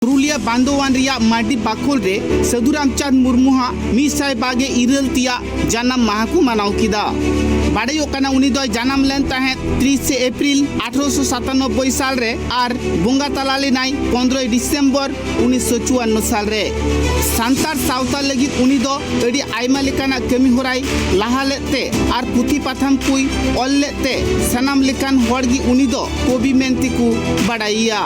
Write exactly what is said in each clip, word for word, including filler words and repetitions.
ᱯᱩᱨᱩᱞᱤᱭᱟᱹ ᱵᱟᱱᱫᱳᱣᱟᱱ ᱨᱮᱭᱟᱜ ᱢᱟᱨᱰᱤ ᱵᱟᱠᱷᱳᱞ ᱨᱮ ᱥᱟᱹᱫᱷᱩ ᱨᱟᱢᱪᱟᱸᱫᱽ ᱢᱩᱨᱢᱩ ᱦᱟᱜ ᱢᱤᱫ ᱥᱟᱭ ᱵᱟᱜᱮ ᱤᱨᱟᱹᱞ ᱛᱮᱭᱟᱜ ᱡᱟᱱᱟᱢ ᱢᱟᱦᱟ ᱠᱚ ᱢᱟᱱᱟᱣ ᱠᱮᱫᱟ᱾ ᱵᱟᱰᱟᱭᱚᱜ ᱠᱟᱱᱟ, ᱩᱱᱤ ᱫᱚᱭ ᱡᱟᱱᱟᱢ ᱞᱮᱱ ᱛᱟᱦᱮᱸᱫ ᱛᱤᱨᱤᱥᱮ ᱮᱯᱨᱤᱞ ᱟᱴᱷᱨᱚᱥᱚ ᱥᱟᱛᱟᱱᱚᱵᱵᱳᱭ ᱥᱟᱞ ᱨᱮ ᱟᱨ ᱵᱚᱸᱜᱟ ᱛᱟᱞᱟ ᱞᱮᱱᱟᱭ ᱯᱚᱱᱫᱽᱨᱚᱭ ᱰᱤᱥᱮᱢᱵᱚᱨ ᱩᱱᱤᱥᱥᱚ ᱪᱩᱣᱟᱱᱱᱚ ᱥᱟᱞ ᱨᱮ᱾ ᱥᱟᱱᱛᱟᱲ ᱥᱟᱶᱛᱟ ᱞᱟᱹᱜᱤᱫ ᱩᱱᱤ ᱫᱚ ᱟᱹᱰᱤ ᱟᱭᱢᱟ ᱞᱮᱠᱟᱱᱟᱜ ᱠᱟᱹᱢᱤ ᱦᱚᱨᱟᱭ ᱞᱟᱦᱟ ᱞᱮᱫ ᱛᱮ ᱟᱨ ᱯᱩᱛᱷᱤ ᱯᱟᱛᱷᱟᱢ ᱠᱚᱭ ᱚᱞ ᱞᱮᱫ ᱛᱮ ᱥᱟᱱᱟᱢ ᱞᱮᱠᱟᱱ ᱦᱚᱲ ᱜᱮ ᱩᱱᱤ ᱫᱚ ᱠᱚᱵᱤ ᱢᱮᱱᱛᱮ ᱠᱚ ᱵᱟᱰᱟᱭᱮᱭᱟ᱾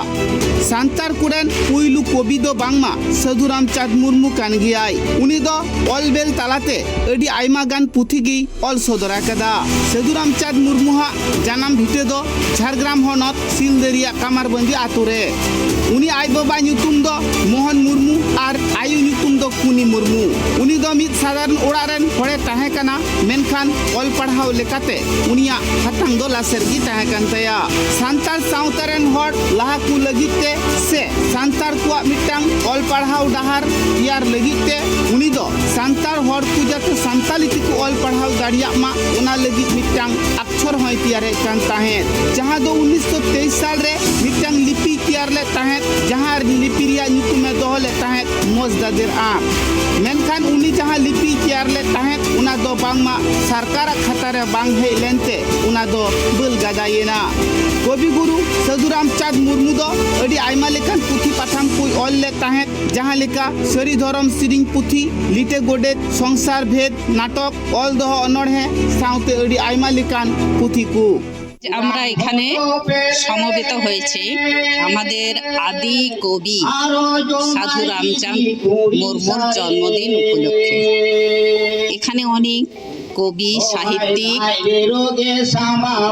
ᱥᱟᱱᱛᱟᱲ ᱠᱚᱨᱮᱱ ᱯᱩᱭᱞᱩ ᱠᱚᱵᱤ ᱫᱚ ᱵᱟᱝᱢᱟ ᱥᱟᱹᱫᱷᱩ ᱨᱟᱢᱪᱟᱸᱫᱽ ᱢᱩᱨᱢᱩ ᱠᱟᱱ ᱜᱮᱭᱟᱭ᱾ ᱩᱱᱤ ᱫᱚ ᱚᱞ ᱵᱮᱞ ᱛᱟᱞᱟᱛᱮ ᱟᱹᱰᱤ ᱟᱭᱢᱟ ᱜᱟᱱ ᱯᱩᱛᱷᱤ ᱜᱮᱭ ᱚᱞ ᱥᱚᱫᱚᱨ ᱟᱠᱟᱫᱟ᱾ ᱥᱟᱹᱫᱷᱩ ᱨᱟᱢᱪᱟᱸᱫᱽ ᱢᱩᱨᱢᱩ ᱦᱟᱜ ᱡᱟᱱᱟᱢ ᱵᱷᱤᱴᱟᱹ ᱫᱚ ᱡᱷᱟᱲᱜᱨᱟᱢ ᱦᱚᱱᱚᱛ ᱥᱤᱞᱫᱟᱹ ᱨᱮᱭᱟᱜ ᱠᱟᱢᱟᱨᱵᱟᱸᱫᱤ ᱟᱛᱳ ᱨᱮ᱾ ᱩᱱᱤ ᱟᱡ ᱵᱟᱵᱟ ᱧᱩᱛᱩᱢ ᱫᱚ ᱢᱳᱦᱚᱱ ᱢᱩᱨᱢᱩ ᱟᱨ ᱟᱭᱳ ᱧᱩᱛᱩᱢ ᱫᱚ ᱠᱩᱱᱤ ᱢᱩᱨᱢᱩ᱾ ᱩᱱᱤ ᱫᱚ ᱢᱤᱫ ᱥᱟᱫᱷᱟᱨᱚᱱ ᱚᱲᱟᱜ ᱨᱮᱱ ᱦᱚᱲᱮ ᱛᱟᱦᱮᱸ ᱠᱟᱱᱟ, ᱢᱮᱱᱠᱷᱟᱱ ᱚᱞ ᱯᱟᱲᱦᱟᱣ ᱞᱮᱠᱟᱛᱮ ᱩᱱᱤᱭᱟᱜ ᱦᱟᱛᱟᱝ ᱫᱚ ᱞᱟᱥᱮᱨ ᱜᱮ ᱛᱟᱦᱮᱸ ᱠᱟᱱ ᱛᱟᱭᱟ᱾ ᱥᱟᱱᱛᱟᱲ ᱥᱟᱶᱛᱟ ᱨᱮᱱ ᱦᱚᱲ ᱞᱟᱦᱟ ᱠᱚ ᱞᱟᱹᱜᱤᱫ ᱛᱮ ᱥᱮ ᱥᱟᱱᱛᱟᱲ ᱠᱚᱣᱟᱜ ᱢᱤᱫᱴᱟᱝ ᱚᱞ ᱯᱟᱲᱦᱟᱣ ᱰᱟᱦᱟᱨ ᱛᱮᱭᱟᱨ ᱞᱟᱹᱜᱤᱫ ᱛᱮ ᱩᱱᱤ ᱫᱚ ᱥᱟᱱᱛᱟᱲ ᱦᱚᱲ ᱠᱚ ᱡᱟᱛᱮ ᱥᱟᱱᱛᱟᱞᱤ ᱛᱮᱠᱚ ᱚᱞ ᱯᱟᱲᱦᱟᱣ ᱫᱟᱲᱮᱭᱟᱜ ᱢᱟ, ᱚᱱᱟ ᱞᱟᱹᱜᱤᱫ ᱢᱤᱫᱴᱟᱝ ᱚᱠᱠᱷᱚᱨ ᱦᱚᱸᱭ ᱛᱮᱭᱟᱨᱮᱫ ᱠᱟᱱ ᱛᱟᱦᱮᱸᱫ, ᱡᱟᱦᱟᱸ ᱫᱚ ᱩᱱᱤᱥᱥᱚ ᱛᱮᱭᱤᱥ ᱥᱟᱞ ᱨᱮ ᱢᱤᱫᱴᱟᱝ ᱞᱤᱯᱤᱭ ᱛᱮᱭᱟᱨ ᱞᱮᱫ ᱛᱟᱦᱮᱸᱫ, ᱡᱟᱦᱟᱸ ᱞᱤᱯᱤ ᱨᱮᱭᱟᱜ ᱧᱩᱛᱩᱢᱮ ᱫᱚᱦᱚ ᱞᱮᱫ ᱛᱟᱦᱮᱸᱫ ᱢᱚᱡᱽᱫᱟᱫᱮᱨ ᱟᱸᱠ᱾ ᱢᱮᱱᱠᱷᱟᱱ ᱩᱱᱤ ᱡᱟᱦᱟᱸ ᱞᱤᱯᱤᱭ ᱛᱮᱭᱟᱨ ᱞᱮᱫ ᱛᱟᱦᱮᱸᱫ, ᱚᱱᱟ ᱫᱚ ᱵᱟᱝᱢᱟ ᱥᱚᱨᱠᱟᱨᱟᱜ ᱠᱷᱟᱛᱟ ᱨᱮ ᱵᱟᱝ ᱦᱮᱡ ᱞᱮᱱᱛᱮ ᱚᱱᱟ ᱫᱚ ᱵᱟᱹᱞ ᱜᱟᱫᱟᱭᱮᱱᱟ᱾ ᱠᱚᱵᱤ ᱜᱩᱨᱩ ᱥᱟᱹᱫᱷᱩ ᱨᱟᱢᱪᱟᱸᱫᱽ ᱢᱩᱨᱢᱩ ᱫᱚ ᱟᱹᱰᱤ ᱟᱭᱢᱟ ᱞᱮᱠᱟᱱ ᱯᱩᱛᱷᱤ ᱯᱟᱛᱷᱟᱢ ᱠᱚᱭ ᱚᱞ ᱞᱮᱫ ᱛᱟᱦᱮᱸᱫ, ᱡᱟᱦᱟᱸ ᱞᱮᱠᱟ ᱥᱟᱹᱨᱤ ᱫᱷᱚᱨᱚᱢ ᱥᱮᱨᱮᱧ ᱯᱩᱛᱷᱤ, ᱞᱤᱴᱟᱹ ᱜᱚᱰᱮᱛ, ᱥᱚᱝᱥᱟᱨ ᱵᱷᱮᱫ, ᱱᱟᱴᱚᱠ, ᱚᱞ ᱫᱚᱦᱚ ᱚᱱᱚᱬᱦᱮ ᱥᱟᱶᱛᱮ ᱟᱹᱰᱤ ᱟᱭᱢᱟ ᱞᱮᱠᱟᱱ ᱯᱩᱛᱷᱤ ᱠᱚ᱾ আমরা এখানে সমবেত হয়েছি আমাদের আদি কবি সাধু রামচাঁদ মুর্মুর জন্মদিন উপলক্ষে। এখানে অনেক কবি, সাহিত্যিক,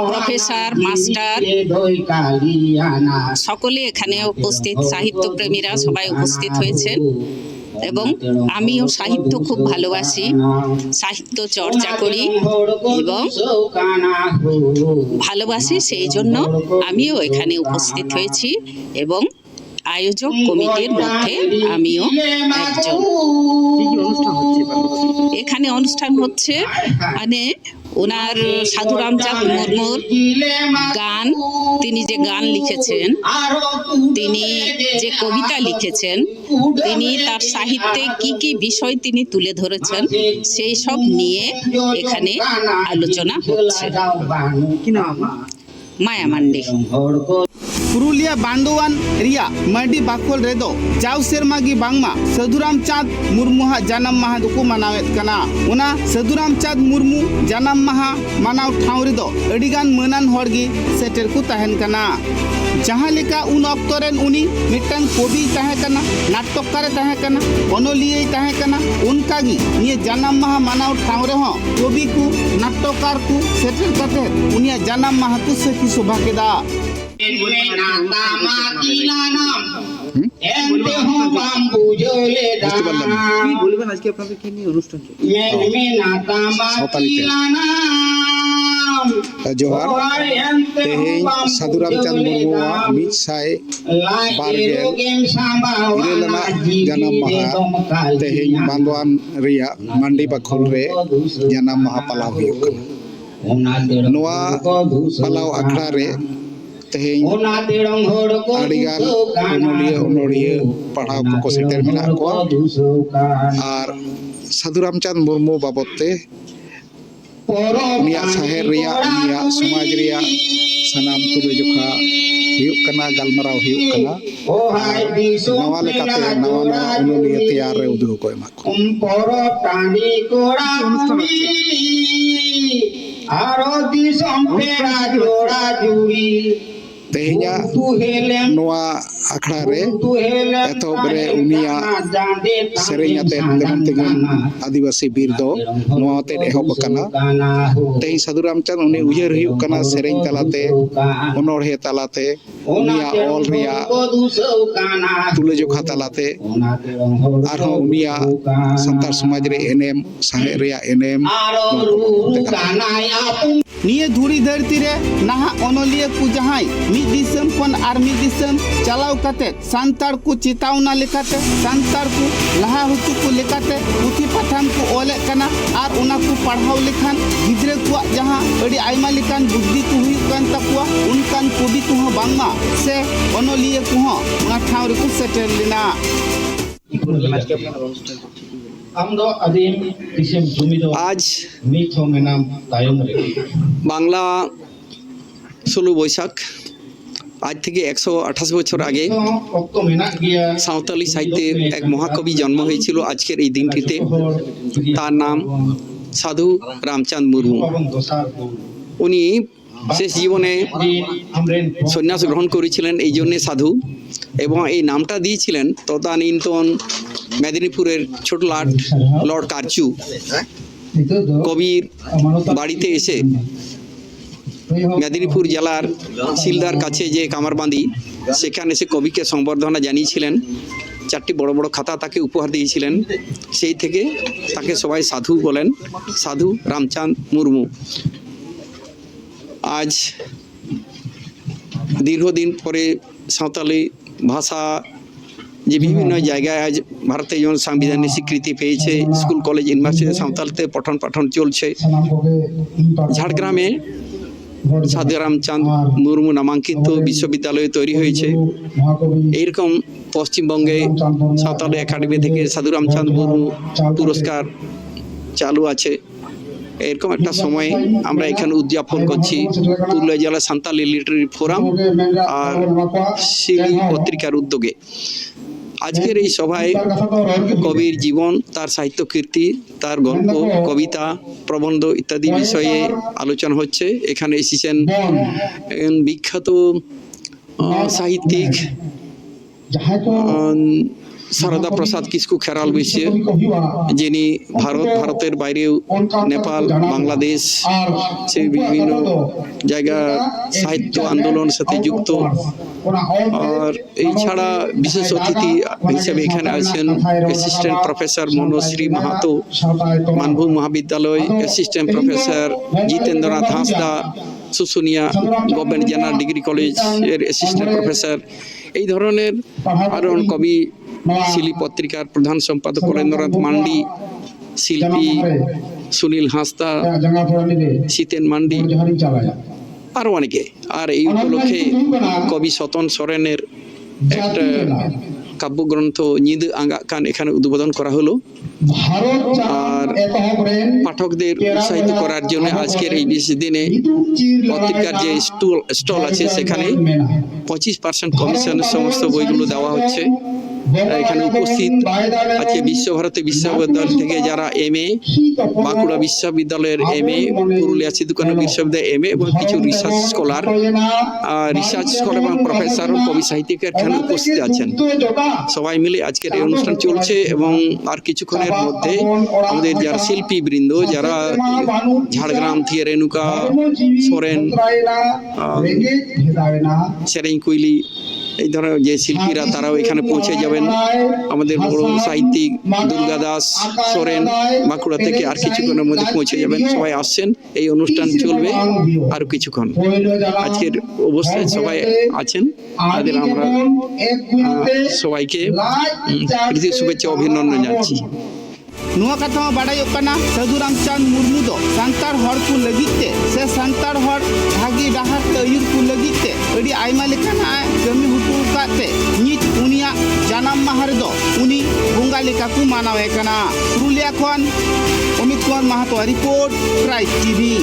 প্রফেসর, মাস্টার সকলে এখানে উপস্থিত, সাহিত্য প্রেমীরা সবাই উপস্থিত হয়েছেন। এবং আমিও সাহিত্য খুব ভালোবাসি, সাহিত্য চর্চা করি এবং ভালোবাসি, সেই জন্য আমিও এখানে উপস্থিত হয়েছি এবং আয়োজক কমিটির মধ্যে আমিও একজন। কি কি অনুষ্ঠান হচ্ছে এবার? এখানে অনুষ্ঠান হচ্ছে মানে ওনার সাধু রামচাঁদ মুর্মুর গান, তিনি যে গান লিখেছেন, তিনি যে কবিতা লিখেছেন, তিনি তার সাহিত্যে কি কি বিষয় তিনি তুলে ধরেছেন, সেই সব নিয়ে এখানে আলোচনা হচ্ছে। কি নাম আপনার? মায়া মান্ডি। ᱯᱩᱨᱩᱞᱤᱭᱟᱹ ᱵᱟᱱᱫᱳᱣᱟᱱ ᱨᱮᱭᱟᱜ ᱢᱟᱹᱰᱤ ᱵᱟᱠᱷᱳᱞ ᱨᱮᱫᱚ ᱡᱟᱣ ᱥᱮᱨᱢᱟ ᱜᱮ ᱵᱟᱝᱢᱟ ᱥᱟᱹᱫᱷᱩ ᱨᱟᱢᱪᱟᱸᱫᱽ ᱢᱩᱨᱢᱩᱣᱟᱜ ᱡᱟᱱᱟᱢ ᱢᱟᱦᱟ ᱫᱚᱠᱚ ᱢᱟᱱᱟᱣᱮᱫ ᱠᱟᱱᱟ᱾ ᱚᱱᱟ ᱥᱟᱹᱫᱷᱩ ᱨᱟᱢᱪᱟᱸᱫᱽ ᱢᱩᱨᱢᱩ ᱡᱟᱱᱟᱢ ᱢᱟᱦᱟ ᱢᱟᱱᱟᱣ ᱴᱷᱟᱶ ᱨᱮᱫᱚ ᱟᱹᱰᱤᱜᱟᱱ ᱢᱟᱹᱱᱟᱱ ᱦᱚᱲ ᱜᱮ ᱥᱮᱴᱮᱨ ᱠᱚ ᱛᱟᱦᱮᱱ ᱠᱟᱱᱟ᱾ ᱡᱟᱦᱟᱸ ᱞᱮᱠᱟ ᱩᱱ ᱚᱠᱛᱚ ᱨᱮᱱ ᱩᱱᱤ ᱢᱤᱫᱴᱟᱝ ᱠᱚᱵᱤᱭ ᱛᱟᱦᱮᱸ ᱠᱟᱱᱟ, ᱱᱟᱴᱚᱠᱠᱟᱨᱮ ᱛᱟᱦᱮᱸ ᱠᱟᱱᱟ, ᱚᱱᱚᱞᱤᱭᱟᱹᱭ ᱛᱟᱦᱮᱸ ᱠᱟᱱᱟ, ᱚᱱᱠᱟᱜᱮ ᱱᱤᱭᱟᱹ ᱡᱟᱱᱟᱢ ᱢᱟᱦᱟ ᱢᱟᱱᱟᱣ ᱴᱷᱟᱶ ᱨᱮᱦᱚᱸ ᱠᱚᱵᱤ ᱠᱚ, ᱱᱟᱴᱚᱠᱠᱟᱨ ᱠᱚ ᱥᱮᱴᱮᱨ ᱠᱟᱛᱮ ᱩᱱᱤᱭᱟᱜ ᱡᱟᱱᱟᱢ ᱢᱟᱦᱟ ᱠᱚ ᱥᱟᱹᱠᱷᱤ ᱥᱚᱵᱷᱟ ᱠᱮᱫᱟ᱾ ᱢᱮᱱᱟᱜ ᱛᱟᱢᱟ ᱠᱤᱞᱟᱱᱟᱢ, ᱮᱱᱛᱮ ᱦᱚᱸ ᱵᱟᱢ ᱵᱩᱡᱷᱟᱹᱣ ᱞᱮᱫᱟ᱾ বুঝতে পারলাম না। কি বলবেন আজকে আপনাদের কি নিয়ে অনুষ্ঠান চলছে? ᱢᱮᱱ ᱢᱮᱱᱟᱜ ᱛᱟᱢᱟ ᱥᱟᱶᱛᱟᱞᱤ ᱛᱮ᱾ ᱠᱤᱞᱟᱱᱟᱢ᱾ ᱡᱚᱦᱟᱨ᱾ ᱦᱚᱲ ᱮᱱᱛᱮ ᱦᱚᱸ ᱛᱮᱦᱮᱧ ᱵᱟᱢ ᱥᱟᱹᱫᱷᱩ ᱨᱟᱢᱪᱟᱸᱫᱽ ᱵᱩᱡᱷᱟᱹᱣ ᱢᱩᱨᱢᱩᱣᱟᱜ ᱞᱮᱫᱟ᱾ ᱢᱤᱫ ᱥᱟᱭ ᱞᱟᱡ ᱵᱟᱨ ᱜᱮᱞ ᱨᱳᱜᱮᱢ ᱥᱟᱢᱵᱟᱣᱟ ᱤᱨᱟᱹᱞ ᱟᱱᱟᱜ ᱡᱤᱣᱤ ᱡᱟᱱᱟᱢ ᱢᱟᱦᱟ ᱨᱮᱫᱚᱢ ᱠᱟᱞ ᱛᱮᱦᱮᱧ ᱠᱤᱧᱟ᱾ ᱵᱟᱱᱫᱳᱣᱟᱱ ᱨᱮᱭᱟᱜ ᱢᱟᱱᱰᱤ ᱵᱟᱠᱷᱳᱞ ᱨᱮ ᱡᱟᱱᱟᱢ ᱢᱟᱦᱟ ᱯᱟᱞᱟᱣ ᱦᱩᱭᱩᱜ ᱠᱟᱱᱟ᱾ ᱱᱚᱣᱟ ᱯᱟᱞᱟᱣ ᱟᱠᱷᱲᱟ ᱨᱮ ᱛᱮᱦᱮᱧ ᱟᱹᱰᱤᱜᱟᱱ ᱚᱱᱚᱞᱤᱭᱟᱹ, ᱚᱱᱚᱲᱦᱤᱭᱟᱹ, ᱯᱟᱲᱦᱟᱣ ᱠᱚᱠᱚ ᱥᱮᱴᱮᱨ ᱢᱮᱱᱟᱜ ᱠᱚᱣᱟ᱾ ᱟᱨ ᱥᱟᱹᱫᱷᱩ ᱨᱟᱢᱪᱟᱸᱫᱽ ᱢᱩᱨᱢᱩ ᱵᱟᱵᱚᱫ ᱛᱮ ᱩᱱᱤᱭᱟᱜ ᱥᱟᱶᱦᱮᱫ ᱨᱮᱭᱟᱜ, ᱩᱱᱤᱭᱟᱜ ᱥᱚᱢᱟᱡᱽ ᱨᱮᱭᱟᱜ ᱥᱟᱱᱟᱢ ᱛᱩᱞᱟᱹᱡᱚᱠᱷᱟ ᱦᱩᱭᱩᱜ ᱠᱟᱱᱟ, ᱜᱟᱞᱢᱟᱨᱟᱣ ᱦᱩᱭᱩᱜ ᱠᱟᱱᱟ᱾ ᱟᱨ ᱱᱟᱣᱟ ᱞᱮᱠᱟᱛᱮ ᱱᱟᱣᱟ ᱱᱟᱣᱟ ᱚᱱᱚᱞᱤᱭᱟᱹ ᱛᱮᱭᱟᱨ ᱨᱮ ᱩᱫᱽᱜᱟᱹᱣ ᱠᱚ ᱮᱢᱟ ᱠᱚᱣᱟ᱾ ᱯᱚᱨᱚᱵᱽ ᱴᱟᱺᱰᱤ ᱠᱚᱲᱟ ᱠᱩᱲᱤ, ᱟᱨᱚ ᱫᱤᱥᱚᱢ ᱯᱮᱲᱟ ᱡᱚᱲᱟ ᱡᱩᱲᱤ᱾ ᱛᱮᱦᱮᱧᱟᱜ ᱱᱚᱣᱟ ᱟᱠᱷᱲᱟ ᱨᱮ ᱮᱛᱚᱦᱚᱵ ᱨᱮ ᱩᱱᱤᱭᱟᱜ ᱥᱮᱨᱮᱧ ᱟᱛᱮᱫ ᱫᱮᱢᱚᱱ ᱛᱤᱸᱜᱩᱱ ᱟᱹᱫᱤᱵᱟᱹᱥᱤ ᱵᱤᱨ ᱫᱚ ᱱᱚᱣᱟ ᱟᱛᱮᱫ ᱮᱦᱚᱵ ᱟᱠᱟᱱᱟ᱾ ᱛᱮᱦᱮᱧ ᱥᱟᱹᱫᱷᱩ ᱨᱟᱢᱪᱟᱸᱫᱽ ᱩᱱᱤ ᱩᱭᱦᱟᱹᱨ ᱦᱩᱭᱩᱜ ᱠᱟᱱᱟ ᱥᱮᱨᱮᱧ ᱛᱟᱞᱟᱛᱮ, ᱚᱱᱚᱬᱦᱮ ᱛᱟᱞᱟᱛᱮ, ᱩᱱᱤᱭᱟᱜ ᱚᱞ ᱨᱮᱭᱟᱜ ᱛᱩᱞᱟᱹᱡᱚᱠᱷᱟ ᱛᱟᱞᱟᱛᱮ, ᱟᱨᱦᱚᱸ ᱩᱱᱤᱭᱟᱜ ᱥᱟᱱᱛᱟᱲ ᱥᱚᱢᱟᱡᱽ ᱨᱮ ᱮᱱᱮᱢ, ᱥᱟᱶᱦᱮᱫ ᱨᱮᱭᱟᱜ ᱮᱱᱮᱢ, ᱱᱚᱣᱟ ᱠᱚ ᱵᱟᱵᱚᱫ ᱛᱮ ᱜᱟᱞᱢᱟᱨᱟᱣ᱾ ᱱᱤᱭᱟᱹ ᱫᱷᱩᱲᱤ ᱫᱷᱟᱹᱨᱛᱤ ᱨᱮ ᱱᱟᱦᱟᱜ ᱚᱱᱚᱞᱤᱭᱟᱹ ᱠᱚ ᱡᱟᱦᱟᱸᱭ ᱢᱤᱫ ᱫᱤᱥᱚᱢ ᱠᱷᱚᱱ ᱟᱨ ᱢᱤᱫ ᱫᱤᱥᱚᱢ ᱪᱟᱞᱟᱣ ᱠᱟᱛᱮ ᱥᱟᱱᱛᱟᱲ ᱠᱚ ᱪᱮᱛᱟᱣᱱᱟ ᱞᱮᱠᱟᱛᱮ, ᱥᱟᱱᱛᱟᱲ ᱠᱚ ᱞᱟᱦᱟ ᱦᱚᱪᱚ ᱠᱚ ᱞᱮᱠᱟᱛᱮ ᱯᱩᱛᱷᱤ ᱯᱟᱛᱷᱟᱢ ᱠᱚ ᱚᱞᱮᱫ ᱠᱟᱱᱟ᱾ ᱟᱨ ᱚᱱᱟ ᱠᱚ ᱯᱟᱲᱦᱟᱣ ᱞᱮᱠᱷᱟᱱ ᱜᱤᱫᱽᱨᱟᱹ ᱠᱚᱣᱟᱜ ᱡᱟᱦᱟᱸ ᱟᱹᱰᱤ ᱟᱭᱢᱟ ᱞᱮᱠᱟᱱ ᱵᱩᱫᱽᱫᱷᱤ ᱠᱚ ᱦᱩᱭᱩᱜ ᱠᱟᱱ ᱛᱟᱠᱚᱣᱟ, ᱚᱱᱠᱟᱱ ᱠᱚᱵᱤ ᱠᱚᱦᱚᱸ ᱵᱟᱝᱢᱟ ᱥᱮ ᱚᱱᱚᱞᱤᱭᱟᱹ ᱠᱚᱦᱚᱸ ᱚᱱᱟ ᱴᱷᱟᱶ ᱨᱮᱠᱚ ᱥᱮᱴᱮᱨ ᱞᱮᱱᱟ᱾ ᱟᱢ ᱫᱚ ᱟᱹᱫᱤᱢ ᱫᱤᱥᱚᱢ ᱡᱩᱢᱤ ᱫᱚ ᱟᱡ ᱱᱤᱛ ᱦᱚᱸ ᱢᱮᱱᱟᱢ ᱛᱟᱭᱚᱢ ᱨᱮ᱾ ᱵᱟᱝᱞᱟ ᱥᱳᱞᱳ ᱵᱳᱭᱥᱟᱠᱷ, ᱟᱡ ᱛᱷᱮᱠᱮ ᱮᱠᱥᱚ ᱟᱴᱷᱟᱥ ᱵᱚᱪᱷᱚᱨ ᱟᱜᱮ ᱥᱟᱶᱛᱟᱞᱤ ᱥᱟᱦᱤᱛᱛᱮ ᱮᱠ ᱢᱚᱦᱟᱠᱚᱵᱤ ᱡᱚᱱᱢᱚ ᱦᱚᱭᱮᱪᱷᱤᱞ ᱟᱡᱠᱮᱨ ᱮᱭ ᱫᱤᱱ ᱴᱤᱛᱮ। তার নাম সাধু রামচাঁদ মুর্মু। উনি শেষ জীবনে সন্ন্যাস গ্রহণ করেছিলেন, এই জন্যে সাধু। এবং এই নামটা দিয়েছিলেন তদানীন্তন মেদিনীপুরের ছোটলাট লর্ড কারচু কবির বাড়িতে এসে মেদিনীপুর জেলার শিলদার কাছে যে কামারবাঁধি, সেখানে সে কবিকে সম্বর্ধনা জানিয়েছিলেন। চারটি বড় বড় খাতা তাকে উপহার দিয়েছিলেন। সেই থেকে তাকে সবাই সাধু বলেন, সাধু রামচাঁদ মুর্মু। আজ দীর্ঘদিন পরে সাঁওতালি ভাষা যে বিভিন্ন জায়গায় আজ ভারতে যেমন সাংবিধানিক স্বীকৃতি পেয়েছে, স্কুল কলেজ ইউনিভার্সিটি সাঁওতালিতে পঠন পাঠন চলছে। ঝাড়গ্রামে সাধু রামচাঁদ মুর্মু নামাঙ্কিত বিশ্ববিদ্যালয় তৈরি হয়েছে। এইরকম পশ্চিমবঙ্গে সাঁওতালি একাডেমি থেকে সাধু রামচাঁদ মুর্মু পুরস্কার চালু আছে। এরকম একটা সময় আমরা এখানে উদযাপন করছি পুরুলিয়া জেলা সান্তালি লিটারি ফোরাম আর শিলি পত্রিকার উদ্যোগে। আজকের এই সভায় কবির জীবন, তার সাহিত্য কীর্তি, তার গল্প, কবিতা, প্রবন্ধ ইত্যাদি বিষয়ে আলোচনা হচ্ছে। এখানে এসেছেন একজন বিখ্যাত, আহ, সাহিত্যিক, আহ, সারদা প্রসাদ কিস্কু খেরাল বৈশ্য, যিনি ভারত, ভারতের বাইরেও নেপাল, বাংলাদেশ, সে বিভিন্ন জায়গা সাহিত্য আন্দোলনের সাথে যুক্ত। আর এছাড়া বিশেষ অতিথি হিসেবে এখানে আছেন অ্যাসিস্ট্যান্ট প্রফেসর মনোশ্রী মাহাতো, মানভূম মহাবিদ্যালয়, assistant professor Jitendranath Hansda, Susunia government general degree college এর অ্যাসিস্ট্যান্ট প্রফেসর, এই ধরনের আরো কবি শিলি পত্রিকার প্রধান সম্পাদক কলেন্দ্রনাথ মান্ডি, শিল্পী সুনীল হাঁসদা, জিতেন মান্ডি, আরো অনেকে। আর এই উপলক্ষে কবি স্বতন সরেনের একটা কাব্যগ্রন্থ ᱧᱤᱫᱟᱹ ᱟᱸᱜᱟᱜ ᱠᱟᱱ এখানে উদ্বোধন করা হলো। আর পাঠকদের উৎসাহিত করার জন্য আজকের এই বিশেষ দিনে পত্রিকার যে স্টল স্টল আছে, সেখানে পঁচিশ পার্সেন্ট কমিশনের সমস্ত বইগুলো দেওয়া হচ্ছে। এখানে উপস্থিত আজকে বিশ্বভারতী বিশ্ববিদ্যালয় থেকে যারা এমএ, বাঁকুড়া বিশ্ববিদ্যালয়ের এমএ, পুরুলিয়া সিধু কানু বিশ্ববিদ্যালয়ের এমএ এবং কিছু রিসার্চ স্কলার, রিসার্চ স্কলার এবং প্রফেসর ও কবি সাহিত্যিক এখানে উপস্থিত আছেন। সবাই মিলে আজকের এই অনুষ্ঠান চলছে এবং আর কিছুক্ষণের মধ্যে আমাদের যারা শিল্পীবৃন্দ, যারা ঝাড়গ্রাম থেকে রেণুকা সোরেন, আহ, সেরেং কুইলি, এই ধরনের যে শিল্পীরা, তারাও এখানে পৌঁছে যাবেন। আমাদের বড় সাহিত্যিক দুর্গা দাস সোরেন বাঁকুড়া থেকে আর কিছুক্ষণের মধ্যে পৌঁছে যাবেন। সবাই আসছেন, এই অনুষ্ঠান চলবে আরো কিছুক্ষণ। আজকের অবস্থায় সবাই আছেন, তাদের আমরা, আহ, সবাইকে, উম, প্রীতি শুভেচ্ছা অভিনন্দন জানাচ্ছি। ᱱᱚᱣᱟ ᱠᱟᱛᱷᱟ ᱦᱚᱸ ᱵᱟᱰᱟᱭᱚᱜ ᱠᱟᱱᱟ, ᱥᱟᱹᱫᱷᱩ ᱨᱟᱢᱪᱟᱸᱫᱽ ᱢᱩᱨᱢᱩ ᱫᱚ ᱥᱟᱱᱛᱟᱲ ᱦᱚᱲ ᱠᱚ ᱞᱟᱹᱜᱤᱫ ᱛᱮ ᱥᱮ ᱥᱟᱱᱛᱟᱲ ᱦᱚᱲ ᱵᱷᱟᱹᱜᱤ ᱰᱟᱦᱟᱨ ᱛᱮ ᱟᱹᱭᱩᱨ ᱠᱚ ᱞᱟᱹᱜᱤᱫ ᱛᱮ ᱟᱹᱰᱤ ᱟᱭᱢᱟ ᱞᱮᱠᱟᱱᱟᱜ ᱮ ᱠᱟᱹᱢᱤ ᱦᱚᱴᱚ ᱟᱠᱟᱫ ᱛᱮ ᱱᱤᱛ ᱩᱱᱤᱭᱟᱜ ᱡᱟᱱᱟᱢ ᱢᱟᱦᱟ ᱨᱮᱫᱚ ᱩᱱᱤ ᱵᱚᱸᱜᱟ ᱞᱮᱠᱟ ᱠᱚ ᱢᱟᱱᱟᱣᱮ ᱠᱟᱱᱟ᱾ ᱯᱩᱨᱩᱞᱤᱭᱟ ᱠᱷᱚᱱ ᱚᱢᱤᱛ ᱠᱩᱢᱟᱨ ᱢᱟᱦᱟᱛᱚᱣᱟᱜ ᱨᱤᱯᱳᱨᱴ, ᱴᱨᱟᱭᱤᱵᱽ ᱴᱤᱵᱷᱤ᱾